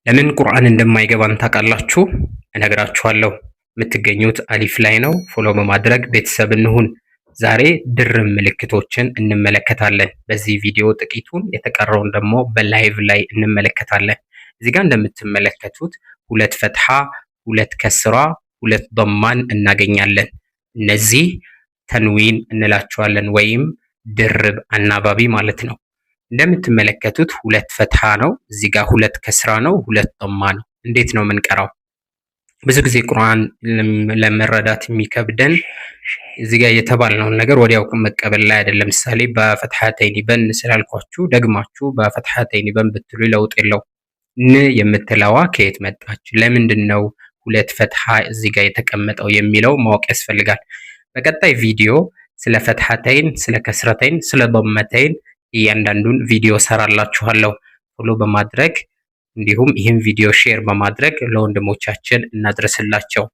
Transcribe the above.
ለምን ቁርአን እንደማይገባን ታውቃላችሁ? እነግራችኋለሁ። የምትገኙት አሊፍ ላይ ነው። Follow በማድረግ ቤተሰብ እንሁን። ዛሬ ድርብ ምልክቶችን እንመለከታለን። በዚህ ቪዲዮ ጥቂቱን፣ የተቀረውን ደግሞ በ live ላይ እንመለከታለን። እዚህ ጋር እንደምትመለከቱት ሁለት ፈትሃ፣ ሁለት ከስራ፣ ሁለት ዶማን እናገኛለን። እነዚህ ተንዊን እንላቸዋለን ወይም ድርብ አናባቢ ማለት ነው። እንደምትመለከቱት ሁለት ፈትሃ ነው፣ እዚህ ጋር ሁለት ከስራ ነው፣ ሁለት ዶማ ነው። እንዴት ነው የምንቀራው? ብዙ ጊዜ ቁርአን ለመረዳት የሚከብደን እዚህ ጋር የተባልነውን ነገር ወዲያው መቀበል ላይ አይደለም። ለምሳሌ በፈትሐተይኒ በን ስላልኳችሁ ደግማችሁ በፈትሐተይኒ በን ብትሉ ለውጥ የለው። ን የምትለዋ ከየት መጣች? ለምንድን ነው ሁለት ፈትሐ እዚህ ጋር የተቀመጠው የሚለው ማወቅ ያስፈልጋል። በቀጣይ ቪዲዮ ስለ ፈትሐተይን፣ ስለ ከስረተይን፣ ስለ ዶመተይን እያንዳንዱን ቪዲዮ ሰራላችኋለሁ። Follow በማድረግ እንዲሁም ይህን ቪዲዮ share በማድረግ ለወንድሞቻችን እናድርስላቸው።